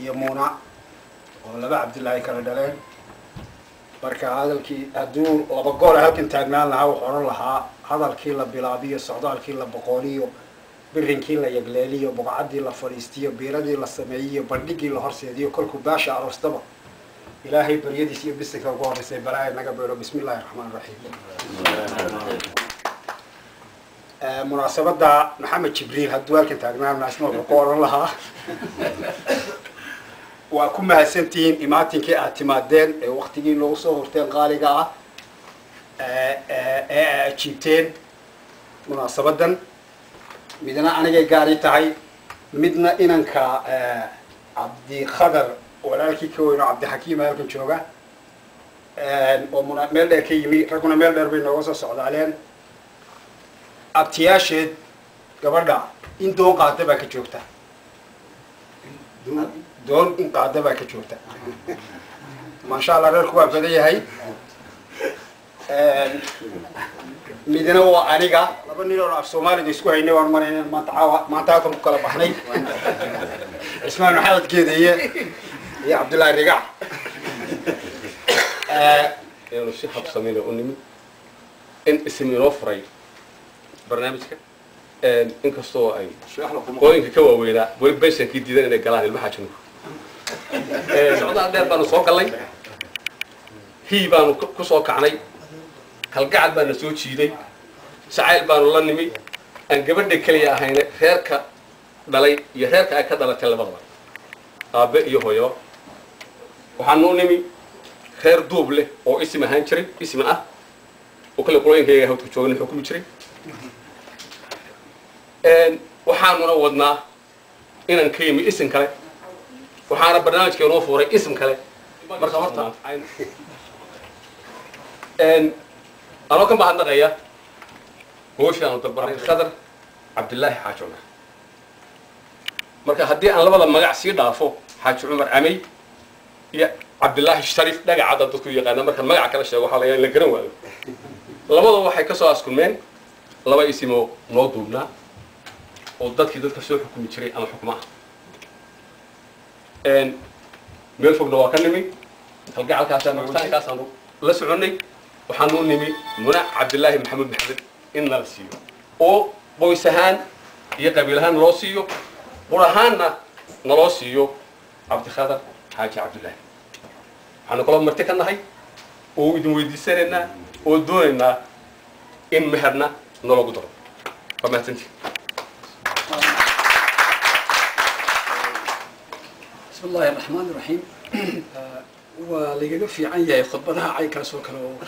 Iyo Muuna oo laba Cabdillaahi kala dhaleen. Marka hadalkii hadduu laba gool halkan taagnaan lahaa, wuxuu odhan lahaa: hadalkii la bilaabiyo, socdaalkii la boqooliyo, birinkii la yagleeliyo, boqocaddii la fadhiistiyo, biiradii la sameeyiyo, bandhigii la horseediyo, kolkuu baasha aroostaba, Ilaahay baryadiis iyo bisinka ugu horreysay, balaa naga beero. Bismi Illahi Raxmaan Raxiim. Munaasabadda Maxamed Jibriil hadduu halkan taagnaan lahaa, isna wuxuu ku odhan lahaa: waa ku mahadsantihiin imaatinkii aad timaadeen ee waktigii noogu soo horteen qaaliga ah ee aad ajiibteen munaasabaddan. Midna anigay gaari tahay, midna inanka Cabdikhadar walaalkii ka weyn oo Cabdixakiima halkan jooga oo meel dheer ka yimi. Ragguna meel dheer bay nooga soo socdaaleen. Abtiyaasheed gabadha in doon qaada baa ka joogta, doon in qaada baa ka joogta. Maasha Allah, reerku waa badan yahay. Midna waa aniga, laba nin oo af Soomaaliga isku haynay waan marayna maanta, caawa maanta halkan ku kala baxnay, Cismaan Maxamed Geedeye iyo Cabdullaahi Rigac. Inaanu si habsamina u nimid in isim inoo furay barnaamijka, inkastoo ay qooyinka ka waaweynaa weli beshankii diidan inay galaan ilmaha janku. Socdaal dheer baanu soo gallay, hii baanu ku soo kacnay, kalgacal baana soo jiiday, jacayl baanu la nimi aan gabadha keliya ahayne reerka dhalay iyo reerka ay ka dhalatay labadaba, aabe iyo hooyo. Waxaanu u nimi reer duub leh oo isim ahaan jiray, isim ah oo kale qolooyinkayga hawdka joogana xukumi jiray. Waxaanuna wadnaa inaan ka yimi isim kale, waxaana barnaamijka inoo fuuray isim kale. Marka horta anoo ka mahadnaqaya gooshaanu dalbanay Khadar Cabdillaahi Xaaji Cumar. Marka haddii aan labada magac sii dhaafo, Xaaji Cumar Camey iyo Cabdillaahi Sharif Dhagacadda dadku yaqaana, markaan magaca kala sheego waxaa laga la garan waayo. Labada waxay ka soo askulmeen laba isimoo noo duubnaa oo dadkii dadka soo xukumi jiray ama xukma ah. Meel fogna waa ka nimi, kalgacalkaasaan wicitaankaasaanu la soconnay. Waxaanu nimi Muna Cabdillaahi Maxamuud Maxamed in nala siiyo oo qoys ahaan iyo qabiil ahaan naloo siiyo, qur ahaanna naloo siiyo Cabdikhadar Xaaji Cabdullaahi. Waxaanu kaloo marti ka nahay oo idin weydiisanaynaa oo doonaynaa in meherna naloogu daro. Waa mahadsantii. Bismi Illahi Araxmaan Iraxiim. Waa lagaga fiican yahay khudbadaha caynkaas oo kale oo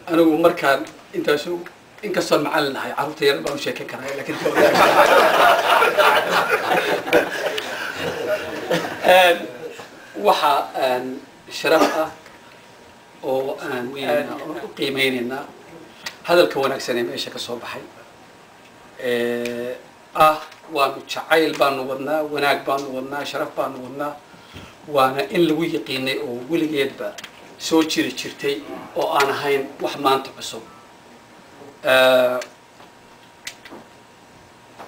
anigu markaan intaasu, inkastoon macallin ahay, carruurta yar baan u sheekan karaa, lakin waxa sharaf ah oo aan u qiimeynaynaa hadalka wanaagsan ee meesha ka soo baxay ah. Waanu jacayl baanu wadnaa, wanaag baanu wadnaa, sharaf baanu wadnaa, waana in lagu yiqiinay oo weligeedba soo jiri jirtay oo aan ahayn wax maanta cusub.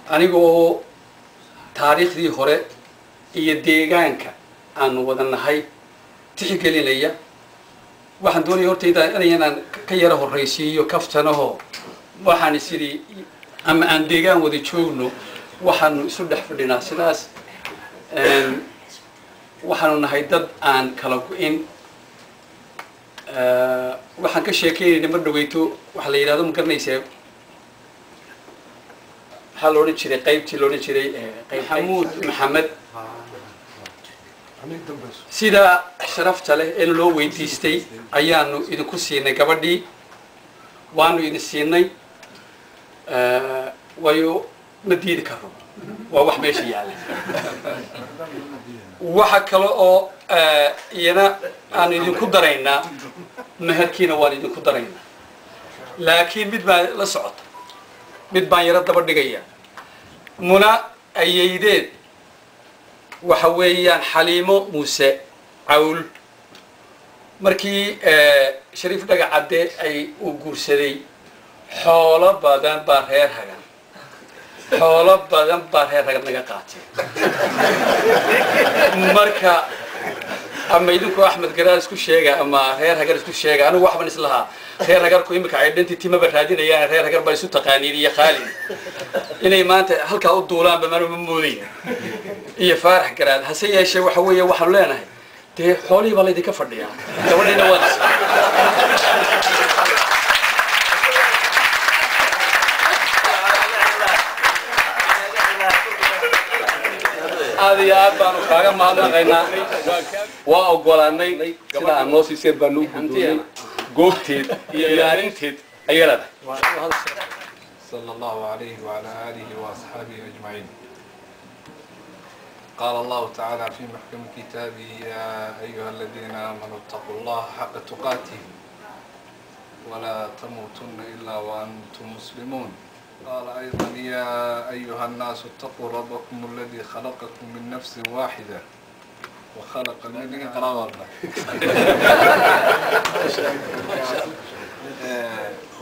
Anigoo taariikhdii hore iyo deegaanka aanu wada nahay tixgelinaya, waxaan doonaya hortayda inaan ka yaro horraysiiyo kaftanaho. Waxaan isidii ama aan deegaan wada joogno, waxaanu isu dhex fadhinaa sidaas, waxaanu nahay dad aan kala go-in. Waxaan ka sheekeynayna mar dhaweyto waxa la yidhahdo, ma garanaysaa, maxaa la odhan jiray, qaybtii la odhan jiray Maxamuud Maxamed. Sidaa sharafta leh ee loo weydiistay ayaanu idinku siinay gabadhii, waanu idin siinay, waayo ma diidi karo, waa wax meesha yaalla. Waxa kale oo iyana aanu idinku daraynaa meherkiina, waan idinku daraynaa, laakiin mid baa la socota, mid baan yaro daba dhigaya. Muna ayeydeed waxa weeyaan Xaliimo Muuse Cawl. Markii Shariif Dhagacadde ay uu guursaday, xoolo badan baa reer Hagan Xoolo badan baa reer Hagar naga qaatay. Marka ama idinku Axmed Garaar isku sheega ama reer Hagar isku sheega, anigu waxban islahaa reer Hagarku iminka identity maba raadinayaan, reer Hagar baa isu taqaaniin iyo Khaalid inay maanta halkaa u duulaanba manuma moodayn iyo Faarax Garaad. Hase yeeshee waxa weeye waxaanu leenahay dee xoolihii baa laydinka fadhiyaa, gabadhiina waa. Aad iyo aad baanu kaaga mahadnaqaynaa, waa ogolaanay sida aad noo siiseen baanu u guddoonay, goobteed iyo ilaalinteed ayay leedahay. صلى الله عليه وعلى آله وأصحابه أجمعين. قال الله تعالى في محكم كتابه: يا أيها الذين آمنوا اتقوا الله حق تقاته ولا تموتن إلا وأنتم مسلمون. قال أيضا: يا أيها الناس اتقوا ربكم الذي خلقكم من نفس واحدة وخلق منها.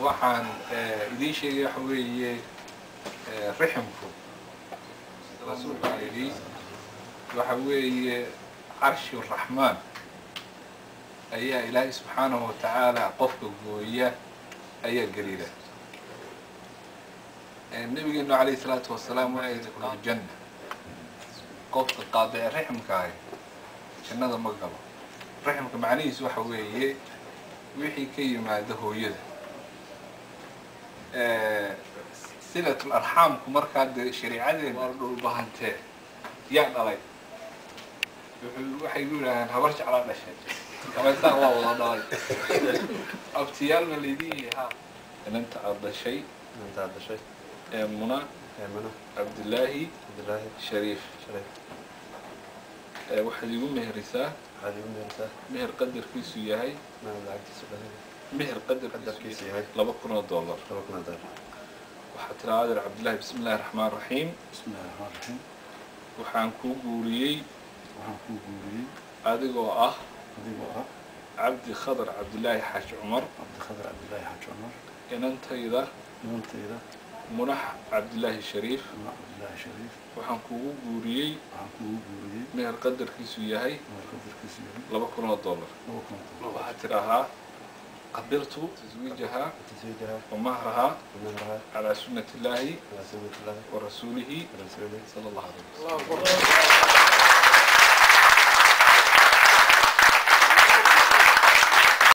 Waxaan idiin sheegay waxa weeye riximku, rasuulka yidhi, waxa weeye carshi raxmaan ayaa Ilaahay subxaanahu watacaala qofka gooya ayaa gelida. Nabigeenu calayhi salaatu wasalaam waxay yidhi janna qofka qaadice riximka ahi jannada ma galo. Riximka macnihiisu waxa weeye wixii ka yimaada hooyada, silatul arxaamku. Markaa dee shariicadeena waa dhulbahantee yaa dhalay, wuxuu waxay ku yidhahdeen habar jeclaa dhashay, kabaysaa waa wada dhalay, abtiyaalna laydin yahay. Ha inanta aad dhashay intaad dhashay ee Muna ee Muna Cabdillaahi Cabdillaahi Shariif Shariif ee waxaad igu meherisaa waxaad igu meherisaa meher qadarkiisu yahay meher lacagtiisu dhan meher qadarkiisu qadarkiisu yahay $2000. $2000. Waxaad tiraa adeer Cabdillahi: bismi illahi raxmaan raxiim. Bismi illahi raxmaan raxiim. Waxaan kuu guuriyey Waxaan kuu guuriyey adigoo ah adigoo ah Cabdi Khadar Cabdillaahi Xaaji Cumar Cabdikhadar Cabdillaahi Xaaji Cumar inantayda inantayda Munax Cabdillaahi Shariif. Munax Cabdillaahi Shariif. Waxaan kugu guuriyey Waxaan kugu guuriyey meher qadarkiisu yahay meher qadarkiisu yahay $2000. $2000. Waxaad tidhaahaa: qabiltu taswiijaha taswiijaha wa mahraha wa mahraha calaa sunnati illaahi calaa sunnati illaahi wa rasuulihi wa rasuulihi sala allahu alayh wasalam.